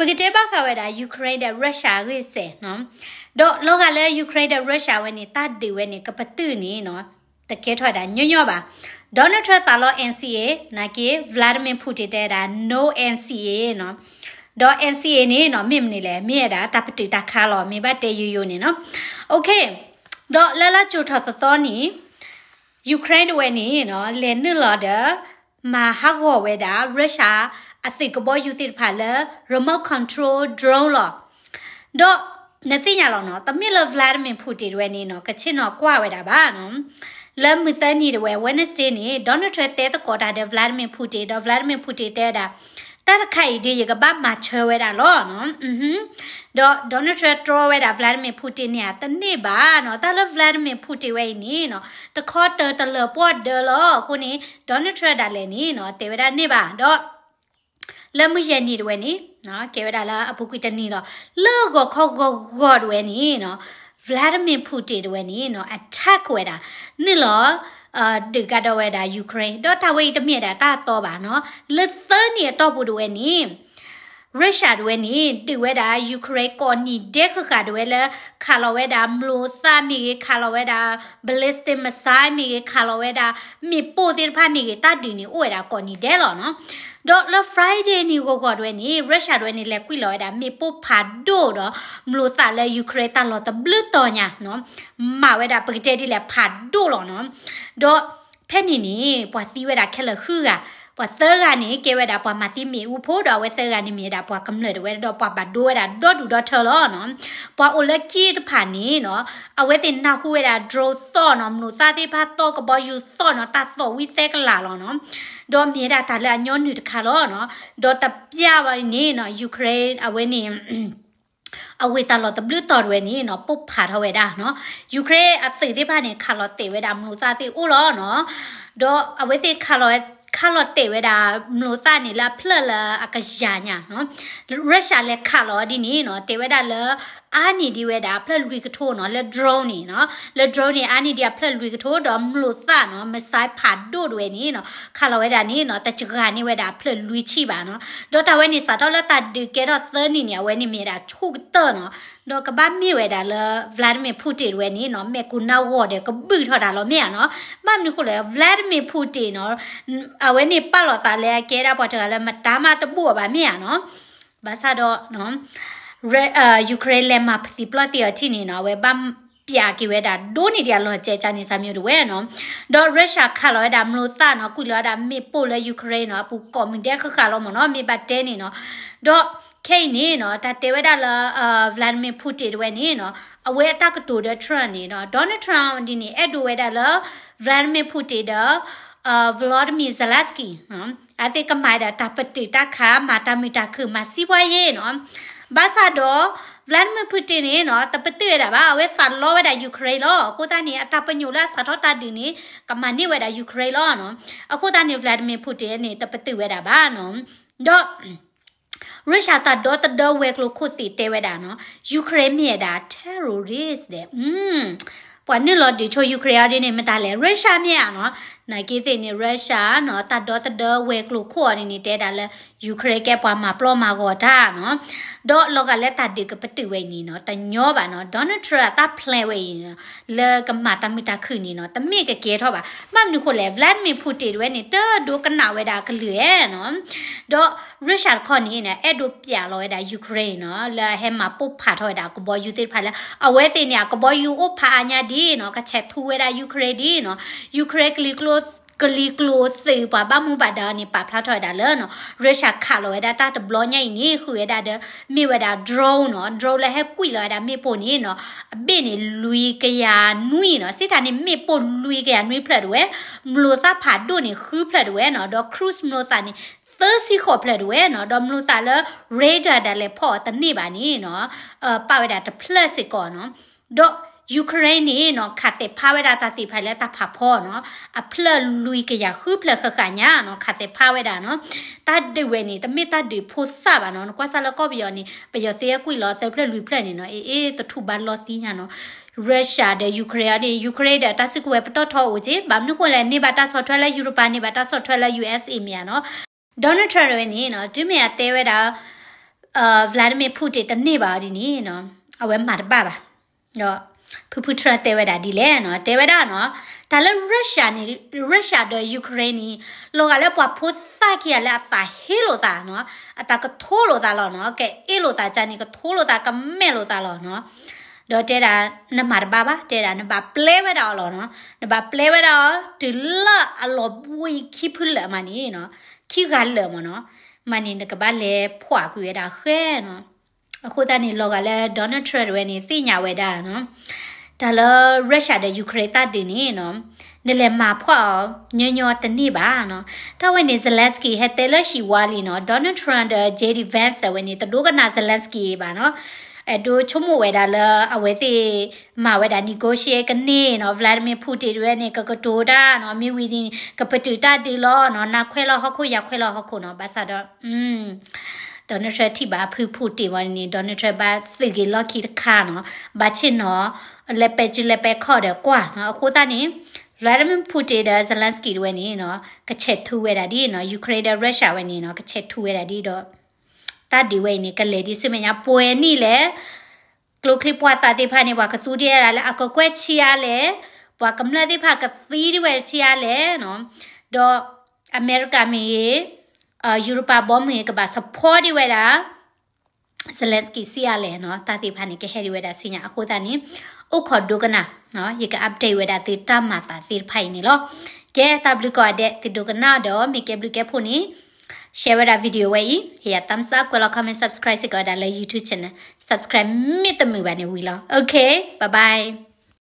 ပကတဲဘၣ်ဃးဝဲဒၣ် Ukraine ဒီး Russia အဂ့ၢ်စဲးနီၤ. ဒီးလီၤဂာ်လၢ Ukraine ဒီး Russia ဝဲန့ၣ် တၢ်ဒုးဝဲန့ၣ် ကပတုာ်န့ၣ်နီၤ, တကဲထီၣ်ဝဲဒၣ်ညီညီဘၣ်. Donald Trump သးလီ N C A နာ်က့ Vladimir Putin တဲဝဲဒၣ် no N C A နီၤ. ဒီး N C A န့ၣ်နီၤ မ့ၢ်မနုၤလဲၣ်, မ့ၢ်ဝဲဒၣ်တၢ်ပတုာ်တၢ်ခးလီၤ, မ့ၢ်ဘၣ်တဲယိယိန့ၣ်နီၤ. Okay, ဒီးလၢလါကၠိၤထီၣ်သီသီန့ၣ် Ukraine တဝဲန့ၣ်နီၤ လဲၤနုာ်လီၤဒီး မၤဟးဂီၤဝဲဒၣ် Russia အသုးကဘီယူၤသ့ၣ်တဖၣ်လၢ remote control drone လီၤ. ဒီးနသ့ၣ်ညါလီၤနီၤ, တမ့ၢ်လၢ Vladimir Putin တဝဲန့ၣ်နီၤ ကဆ့ၣ်နီၤကွၢ်ဝဲဒၣ်ဘၣ်နီၤ. လၢမုၢ်သၢနံၤတဝဲ Wednesday န့ၣ် Donald Trump တဲသကိးတၢ်ဒီး Vladimir Putin ဒီး Vladimir Putin တဲဝဲဒၣ် တၢ်တခါအံၤဒ်ယကဘၣ်မၤဆၢဝဲဒၣ်လီၤနီၤ. ဒီး Donald Trump တြီဝဲဒၣ် Vladimir Putin န့ၣ် တန့ၢ်ဘၣ်နီၤ. တၢ်လၢ Vladimir Putin ဝဲအံၤန့ၣ်နီၤ တခီတၢၢ်တလၢၤပှီၢ်ဒၢလီၤ. အဃိန့ၣ် Donald Trump ဒၣ်လဲာ်န့ၣ်နီၤ တဲဝဲဒၣ်န့ၢ်ဘၣ်. ဒီးလၢမုၢ်ယဲၢ်နံၤတဝဲန့ၣ် ကဲဝဲဒၣ်လၢအပူၤကွံာ်တနံၤလီၤ. လၢဂီၤခီဂီၤဂီၤတဝဲန့ၣ်နီၤ Vladimir Putin တဝဲန့ၣ်နီၤ attack ဝဲဒၣ် နုာ်လီၤ ဒုးကဒီးဝဲဒၣ် Ukraine ဒီးတၢ်ဝဲအံၤတမ့ၢ်ဒၣ်တၢ်အသီဘၣ်နီၤ. လၢသၢနံၤအတီၢ်ပူၤတဝဲန့ၣ် Russia တဝဲန့ၣ် ဒုးဝဲဒၣ် Ukraine ကိးနံၤဒဲးဃၣ်ဃၣ်တဝဲလၢ ခးလီၤဝဲဒၣ် မလိၤသၣ်မ့ၢ်ဂ့ၤ, ခးလီၤဝဲဒၣ် ballistic missile မ့ၢ်ဂ့ၤ, ခးလီၤဝဲဒၣ် မ့ၣ်ပိၢ်သ့ၣ်တဖၣ်မ့ၢ်ဂ့ၤ, တၢ်ဒုးန့ၣ်အိၣ်ဝဲဒၣ်ကိးနံၤဒဲးလီၤနီၤ. ဒီးလၢ Friday န့ၣ်ဂီၤဂီၤတဝဲန့ၣ် Russia တဝဲန့ၣ် လဲၤကွံာ်လီၤဝဲဒၣ် မ့ၣ်ပိၢ်ဖးဒိၣ်ဒီး မလိၤသၣ်လၢ Ukraine တၢ်လီၢ်တဘျုးတီၤညါနီၤ, မၤဝဲဒၣ်ပကတဲဒ်လဲၣ်ဖးဒိၣ်လီၤနီၤ. ဒီးဖဲန့ၣ်န့ၣ် ပှၤသံဝဲဒၣ်ခဲလၢာ်ဃုဂၤ, ပှၤသၢဂၤန့ၣ် ကဲဝဲဒၣ်ပှၤမၤသံမ့ၣ်အူဖိ ဒီးအဝဲသၢဂၤန့ၣ်မ့ၢ်ဝဲဒၣ်ပှၤကမျၢၢ်တဝဲ ဒီးပှၤဘၣ်ဒိဝဲဒၣ်ဒီဒူၣ်ဒီထၢလီၤနီၤ. ပှၤအိၣ်လၢက့တဖၣ်န့ၣ်နီၤ အဝဲသ့ၣ်နၢ်ဟူဝဲဒၣ် drone သီၣ်နီၤ, မလိၤသၣ်သ့ၣ်တဖၣ်သီၣ်, ကဘီယူၤသီၣ်နီၤ, တၢ်သီၣ်ဝံသဲကလၤလီၤနီၤ. ဒီးမ့ၢ်ဝဲဒၣ်တၢ်လၢအညီနုၢ်တခါလီၤနီၤ. ဒီးတပျၢ်ဝဲန့ၣ်နီၤ Ukraine အဝဲန့ၣ် အဝ့ၢ်တၢ်လီၢ်တဘျုးတီၤတဝဲန့ၣ်နီၤ ပိၢ်ဖးထီၣ်ဝဲဒၣ်နီၤ. Ukraine အသုးသ့ၣ်တဖၣ်န့ၣ် ခးလီၤတဲာ်ဝဲဒၣ်မလိၤသၣ်သ့ၣ်အိၣ်လီၤနီၤ. ဒီးအဝဲသ့ၣ်ခးလီၤ ခးလီၤတဲာ်ဝဲဒၣ်မလိၤသၣ်န့ၣ် လၢအဖျၢၣ်လၢအကယၤညါနီၤ. Russia လဲၤခးလီၤဒ်န့ၣ်နီၤ တဲဝဲဒၣ်လၢ အါနံၣ်ဒံးဝဲဒၣ်အဖျၢၣ်လွံၢ်ကထိနီၤ လၢ drone န့ၣ်နီၤ. လၢ drone န့ၣ် အါနံၣ်ဒံးအဖျၢၣ်လွံၢ်ကထိ ဒီးမလိၤသၣ်နီၤ missile ဖးဒိၣ်တဝဲန့ၣ်နီၤ ခးလီၤဝဲဒၣ်န့ၣ်နီၤ တစှၤန့ၢ်ဝဲဒၣ်အဖျၢၣ်လွံၢ်ဆံဘၣ်နီၤ. ဒီးတၢ်ဝဲန့ၣ်စးထီၣ်လၢတၢ်ဒုးကဲထီၣ်သၢနံၣ်န့ၣ် အဝဲန့ၣ်မ့ၢ်ဝဲဒၣ်ဆူၣ်ကတၢၢ်နီၤ. ဒီးကဘၣ်မ့ၢ်ဝဲဒၣ်လၢ Vladimir Putin တဝဲန့ၣ်နီၤ မဲာ်ကိးနၢ်ဂီၤဒီးကဘုၣ်ထီၣ်တၢ်လီၤမ့ၢ်ဧါနီၤ. ဘၣ်မနုၤဃိလဲၣ် Vladimir Putin နီၤ အဝဲန့ၣ်ပာ်လီၤသးလၢအကဲဒၣ်ပှၤတဂၤလၢမတၤမးတဘူၣ်အီၤဘၣ်မ့ၢ်ဧါနီၤ. ဘၣ်ဆၣ်ဒီး Ukraine လဲၤမၤပသံပျီၢ်သံအီၤထံၣ်န့ၣ်နီၤ အဝဲဘၣ်ပျးက့ၤဝဲဒၣ်ဒိၣ်န့ၢ်ဒံးအလီၢ်ကဲကၢန့ၣ် စၢ်မၠိတဝဲနီၤ. ဒီး Russia ခးလီၤဝဲဒၣ်မလိၤသၣ်နီၤ ကွံာ်လီၤဝဲဒၣ်မ့ၣ်ပိၢ်လၢ Ukraine နီၤ အပူၤကိးမုၢ်ဒဲးဃၣ်ဃၣ်လီၤမ့ၢ်နီၤ မ့ၢ်ဘၣ်တဲန့ၣ်နီၤ. ဒီးခဲအံၤန့ၣ်နီၤ တၢ်တဲဝဲဒၣ်လၢ Vladimir Putin တဝဲန့ၣ်နီၤ အဝဲအတၢ်ကတိၤဒီး Trump န့ၣ်နီၤ Donald Trump ဒ်န့ၣ် အဲၣ်ဒိးဝဲဒၣ်လၢ Vladimir Putin ဒီး Volodymyr Zelensky အဝဲသ့ၣ်ကမၤဝဲဒၣ်တၢ်ပတုာ်တၢ်ခး မၤတၢ်မုာ်တၢ်ခုၣ် မၤစံးပှၤယ့ၣ်နီၤ. ဘၣ်ဆၣ်ဒီး Vladimir Putin န့ၣ်နီၤ တပတုာ်ဝဲဒၣ်ဘၣ် အဝဲသးလီဝဲဒၣ် Ukraine လီၤ. အဃိသတးန့ၣ် အတၢ်ပညိၣ်လၢအစးထီၣ်တၢ်ဒုးန့ၣ် ကမၤန့ၢ်ဝဲဒၣ် Ukraine လီၤနီၤ. အဃိသတးန့ၣ် Vladimir Putin န့ၣ် တပတုာ်ဝဲဒၣ်ဘၣ်နီၤ. ဒီး Russia တၢ်ဒီသဒၢဝဲၤကျိၤခိၣ်သ့ၣ်တဲဝဲဒၣ်နီၤ Ukraine မ့ၢ်ဝဲဒၣ် terrorist ဒီး ပှၤနုာ်လီၤဒုးဆိ Ukraine အီၤဒ်န့ၣ် မတၤလဲၣ် Russia မ့ၢ်ဧါနီၤ. နာ်က့သ့ၣ်န့ၣ် Russia နီၤ တၢ်ဒီသဒၢဝဲၤကျိၤခိၣ်အီၤဒ်န့ၣ် တဲဒၣ်လၢ Ukraine ကဲပှၤမၤပျီမၤဂီၤတၢ်နီၤ. ဒီးလီၤဂာ်လၢတၢ်ဒုးကပတုာ်ဝဲအံၤန့ၣ်နီၤ တညီဘၣ်နီၤ Donald Trump အတၢ် plan ဝဲအံၤနီၤ လၢကမၤတၢ်မုာ်တၢ်ခုၣ်န့ၣ်နီၤ တမ့ၢ်ကကဲထီၣ်ဘၣ်. ဘၣ်မနုၤဃိလဲၣ် Vladimir Putin တဝဲန့ၣ် တဒိကနၣ်ဝဲဒၣ်ကလုာ်ဧါနီၤ. ဒီး Russia တခီန့ၣ် အဲၣ်ဒိးပျးလီၤဝဲဒၣ် Ukraine နီၤ လၢအဟဲမၤပိၢ်ဖးထီၣ်ဝဲဒၣ်ကဘီယူၤသ့ၣ်တဖၣ်လၢ အဝဲသ့ၣ်န့ၣ် အကဘီယူၤအိၣ်ဖးအါညါဒ်နီၤ ကဆဲးထူဝဲဒၣ် Ukraine ဒ်နီၤ Ukraine ကလံၤကျိ ကလံၤကျိသုးပှၤဘၣ်မူဘၣ်ဒါန့ၣ် ပာ်ဖျါထီၣ်ဝဲဒၣ်လၢနီၤ Russia ခးလီၤဝဲဒၣ်တၢ်တဘျီညါအံၤန့ၣ် ဃုာ်ဝဲဒၣ်ဒီး မ့ၢ်ဝဲဒၣ် drone နီၤ drone လၢဟဲကွံာ်လီၤဝဲဒၣ်မ့ၣ်ပိၢ်န့ၣ်နီၤ အဘ့ၣ်န့ၣ်လွံၢ်ကယၤနွံနီၤ စံးတၢ်န့ၣ် မ့ၣ်ပိၢ်လွံၢ်ကယၤနွံဖျၢၣ်တဝဲ မလိၤသၣ်ဖးဒိၣ်န့ၣ်ဃုဖျၢၣ်တဝဲနီၤ ဒီး cruise မလိၤသၣ်န့ၣ် သၢဆံဃိးဖျၢၣ်တဝဲနီၤ ဒီးမလိၤသၣ်လၢ radar ဒၣ်လဲာ်ဖီၣ်အီၤတန့ၢ်ဘၣ်န့ၣ်နီၤ ပာ်ဝဲဒၣ်တဖျၢၣ်စ့ၢ်ကီးနီၤ ဒီး Ukraine န့ၣ်နီၤ ခးသဲးဖးဝဲဒၣ်တၢ်သ့ၣ်တဖၣ်လၢတၢ်ဖးဖီနီၤ အဖျၢၣ်လွံၢ်ကယၤဃုဖျၢၣ်ဃၣ်ဃၣ်ညါနီၤ ခးသဲးဖးဝဲဒၣ်နီၤ တၢ်ဒုးဝဲန့ၣ် တမ့ၢ်တၢ်ဒုးဖိသၣ်ဘၣ်နီၤ နကွၢ်စၢ်လၢကီၢ်ပယီၤန့ၣ် ပယီၤသုးဟဲကွံာ်လီၤသၢဖျၢၣ်လွံၢ်ဖျၢၣ်န့ၣ်နီၤ အ့ အ့ တထူၣ်ဘၣ်လီၤသံညါနီၤ Russia ဒီး Ukraine န့ၣ် Ukraine ဒီးတၢ်စုကဝဲၤပတီၢ်ထီအိၣ်က့ ဘၣ်မနုၤဃိလဲၣ် န့ၢ်ဘၣ်တၢ်ဆီၣ်ထွဲလၢ Europe န့ၢ်ဘၣ်တၢ်ဆီၣ်ထွဲလၢ U S A မ့ၢ်ဧါနီၤ Donald Trump တဝဲန့ၣ်နီၤ တုၤမ့ၢ်အတဲဝဲဒၣ် Vladimir Putin တန့ၢ်ဘၣ်အီၤဒ်န့ၣ်နီၤ, အဝဲမၤတဘၣ်ဘၣ်. ဒီး ဖုဖု Trump တဲဝဲဒၣ်ဒ်လဲၣ်နီၤ, တဲဝဲဒၣ်နီၤ, တၢ်လၢ Russia န့ၣ် Russia ဒီး Ukraine န့ၣ် လီၤဂာ်လၢပှၤဖိသၣ်ခံဂၤလၢအသးဟ့လိာ်သးနီၤ, အသးကထိလိာ်သးလီၤနီၤ, ကအ့ၣ်လိာ်သးကန့ၣ် ကထိလိာ်သး ကမဲာ်လိာ်သးလီၤနီၤ. ဒီးတဲဒၣ် နမၤတဘၣ်ဘၣ်, တဲဒၣ် နဘၣ်ပျဲဝဲဒၣ်အီၤလီၤနီၤ, နဘၣ်ပျဲဝဲဒၣ်အီၤ တုၤလၢအလီၤဘှံးခံဖုလၢာ်မးန့ၣ်နီၤ, ခံဂၤလၢာ်မးနီၤ, မးန့ၣ် နကဘၣ်လဲၤဖှီၣ်ကွံာ်ဝဲဒၣ်ဃဲနီၤ. အဃိသတးန့ၣ် လီၤဂာ်လၢ Donald Trump တဝဲန့ၣ် သ့ၣ်ညါဝဲဒၣ်နီၤ, တၢ်လၢ Russia ဒီး Ukraine တၢ်ဒုးန့ၣ်နီၤ, နလဲၤမၤဖှီၣ်အီၤ ညီညီတန့ၢ်ဘၣ်နီၤ. တၢ်ဝဲန့ၣ် Zelensky ဟဲတဲလၢဟံၣ်ဝါလံနီၤ, Donald Trump ဒီး J D Vance တဝဲန့ၣ် တဒိကနၣ် Zelensky ဘၣ်နီၤ. အဲၣ်ဒိးဆိကမိၣ်ဝဲဒၣ်လၢအဝဲသ့ၣ် မၤဝဲဒၣ် negotiate ကန့ၢ်နီၤ, Vladimir Putin တဝဲန့ၣ် ကကတိၤတၢ်နီၤ, မ့ၢ်ဝံၤဒ်န့ၣ် ကပတုာ်တၢ်ဒုးလီၤနီၤ, နၤခွဲးလီၤဟီၣ်ခိၣ် ယၤခွဲးလီၤဟီၣ်ခိၣ်နီၤ, ဘၣ်ဆၣ်ဒီး Donald Trump ထံၣ်ဘၣ်ဖု Putin ဝဲန့ၣ် Donald Trump ဘၣ်သုးက့ၤလီၢ်ခံတခါနီၤ, ဘၣ်ဆ့ၣ်နီၤ လဲၤပဲာ်စုလဲၤပဲာ်ခီၣ်ဒီးကွၢ်နီၤ. အဃိသတးန့ၣ် Vladimir Putin ဒီး Zelensky တဝဲန့ၣ်နီၤ ကဆဲးထူဝဲဒၣ်ဒ်နီၤ, Ukraine ဒီး Russia ဝဲန့ၣ်နီၤ ကဆဲးထူဝဲဒၣ်ဒ်ဒီး တၢ်ဒုးဝဲအံၤန့ၣ် ကလဲၤဒ်ဆူမဲာ်ညါ ပှဲၤနံၣ်လဲၣ် ကျိချံမျိာ်သၣ်သ့ၣ်တဖၣ်န့ၣ် ပှၤကသူဒံးဝဲဒၣ်လၢအကကွဲၢ်ဆံးအါလဲၣ်, ပှၤကမျၢၢ်သ့ၣ်တဖၣ်ကသံဒံးဝဲဆံးအါလဲၣ်နီၤ, ဒီးအမဲရကၤမ့ၢ်ဂ့ၤ, ယူရပၤဘီမ့ၢ်ဂ့ၤ ကဘၣ် support ဒံးဝဲဒၣ် Zelensky ဆံးအါလဲၣ်နီၤ, တၢ်သ့ၣ်တဖၣ်န့ၣ် ကဟဲဒံးဝဲဒၣ်ဆူညါ အဃိသတးန့ၣ် အိၣ်ခိးဒိကနၣ်, ယက update ဝဲဒၣ်သုတၢ်မၤသးသ့ၣ်တဖၣ်အံၤန့ၣ်လီၤ. ကဲ တၢ်ဘျုးကိးဂၤဒဲး သုဒိကနၣ်ဒီး မ့ၢ်ကဲဘျုးကဲဖှိၣ်န့ၣ် share ဝဲဒၣ် video ဝဲအံၤ, ဟ့ၣ်ယၤ thumbs up ကွဲးလီၤ comment subscribe စ့ၢ်ကီးဝဲဒၣ်လၢ YouTube channel, subscribe မ့ၢ်တမုာ်ဘၣ်န့ၣ်ဝံၤလီၤ. Okay, bye bye.